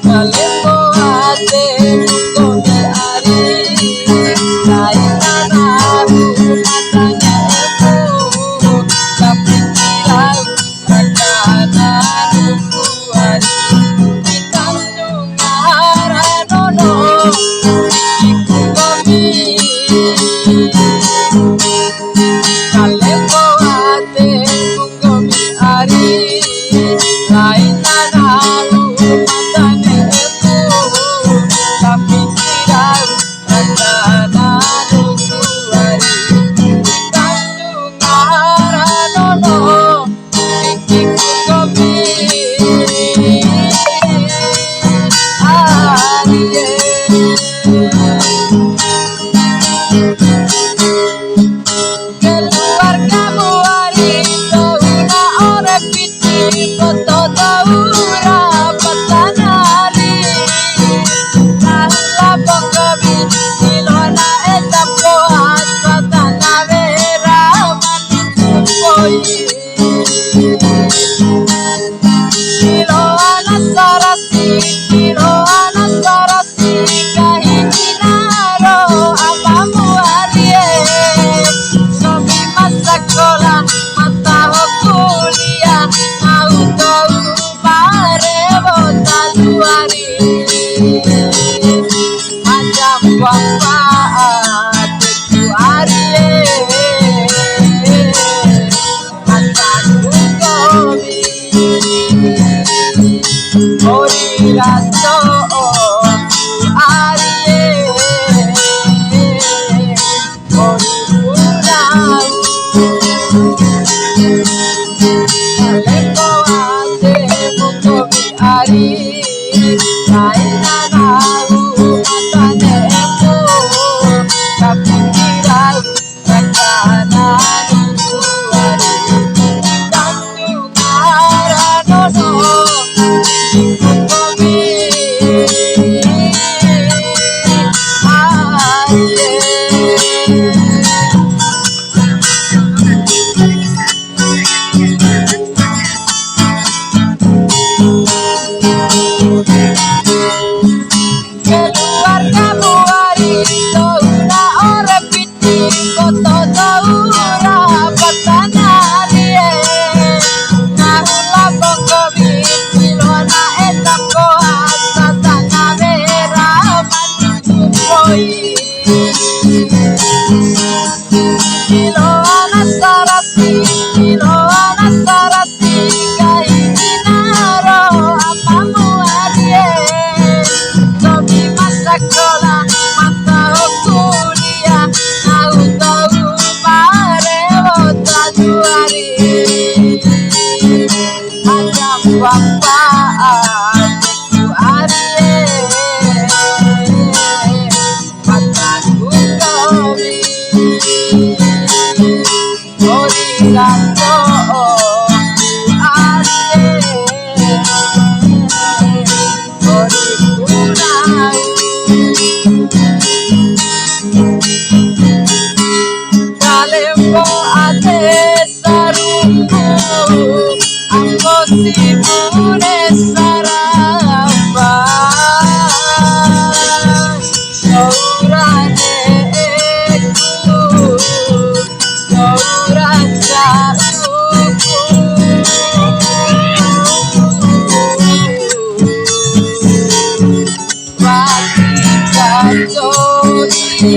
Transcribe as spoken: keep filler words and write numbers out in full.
Kalembo ade munggo ari, lain nanaru matanya emu, tapi kirau rakana nunggu ari, ikan nunga haranono, iku komi. Kalembo ade munggo ari, lain nanaru matanya emu, tapi kirau rakana nunggu ari, ikan nunga haranono, iku komi. Ari e. Keluargamu ari dou na ore piti, foto dou ra patanari. Nahula bonggomi, ilona eta poas patana wera manutu poi. Ilona sarasi, ilona sarasi. Nggahi naro amamu ari e, nggomi ma sakola, ma taho kuliah, au dou ma rewo talu ari. Macam wamba adeku ari e. Mataku komi, ori raso oku ari e, ori punau. Kalembo ade munggo mi ari, lain nanaru matanya emu, tapi kirau rakana nunggu ari, ikan nunga haranono, iku komi. Ari e. Keluargamu ari dou na ore piti, foto dou ra patanari e. Nahula bonggomi, ilona eta poas patana wera manutu poi. Ilona sarasi, ilona sarasi, nggahi naro amamu ari e. Nggomi ma sakola, ma taho kuliah, au dou ma rewo talu ari. Macam wamba adeku ari e. Mataku komi, ori raso oku ari e, ori punau. Kalembo ade sarumbu, ampo si bune saramba. Saura ne'eku, saura ca'uku. Wati kaco'ina.